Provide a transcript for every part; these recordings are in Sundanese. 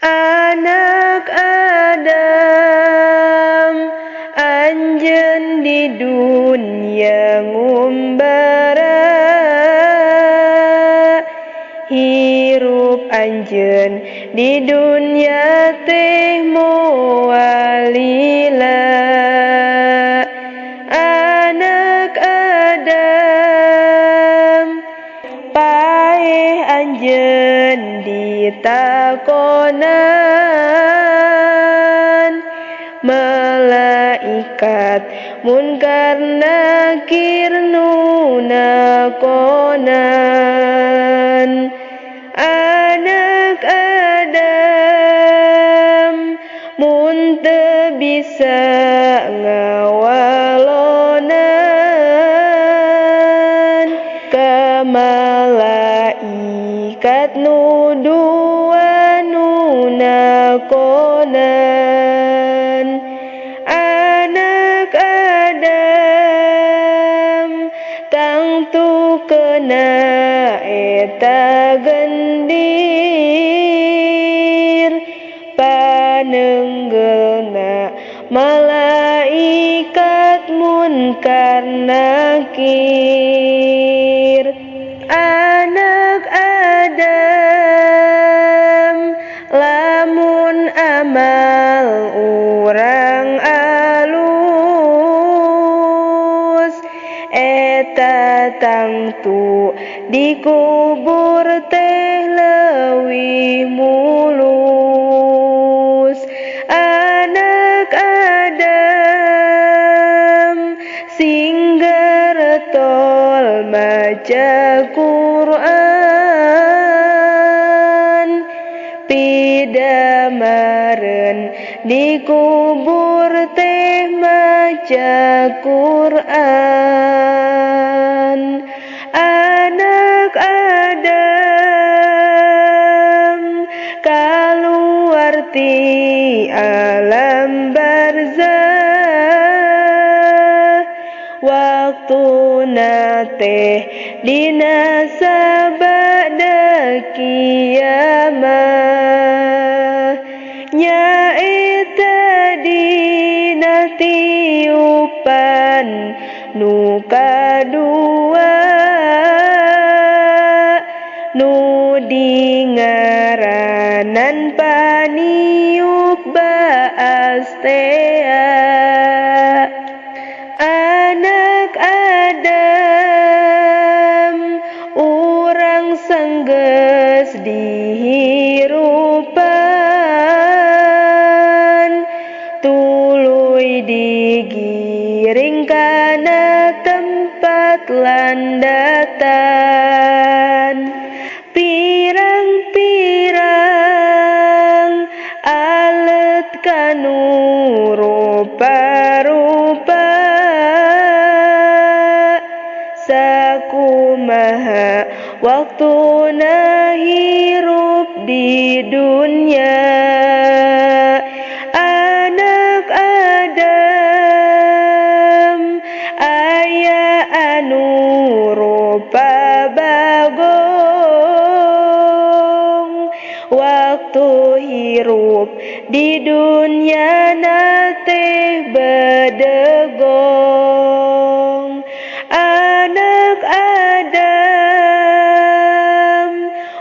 Anak Adam anjeun di dunya ngumbara, hirup anjeun di dunya teh moal lila. Anak Adam paeh anjeun ditakonan malaikat munkar nakir nu nakonan. Anak Adam mun teu bisa ngawalonan ka malaikat nu dua nu nakonan. Anak Adam tangtu kena eta gendir, panenggelna malaikat munkar nakir. Anak Adam lamun amal urang alus, eta tangtu dikubur teh leuwih mulus. Anak Adam sing geretol maca Quran, pidamaren dikubur teh maca Quran. Anak Adam kaluar ti alam barzah, waktuna teh dina sabada kiamah, nyaeta dina tiupan nu kadua, nu dingaranan paniup baas tea. Anak Adam urang sanggeus dihirupan, tuluy digiring kana tempat landatan. Pirang-pirang alet kanu rupa-rupa, sakumaha waktuna hirup di dunya. Anak Adam aya anu rupa bagong, waktu hirup di dunya na teh bedegong. Anak Adam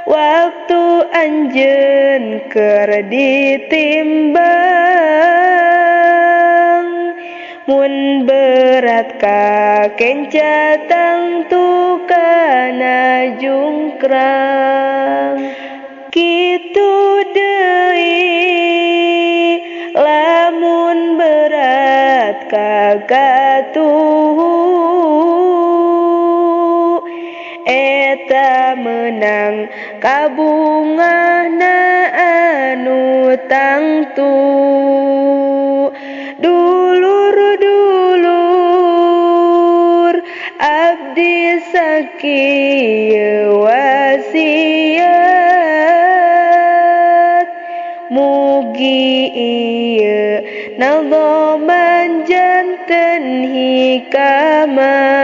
waktu anjeun keur ditimbang, mun berat kakenca tangtu kana jungkrang. Kitu deui lamun berat kakatuhu, eta menang kabungahna anu tangtu. Dulur-dulur abdi sakieu wasiat, mugi ieu nadzoman janten hikmat.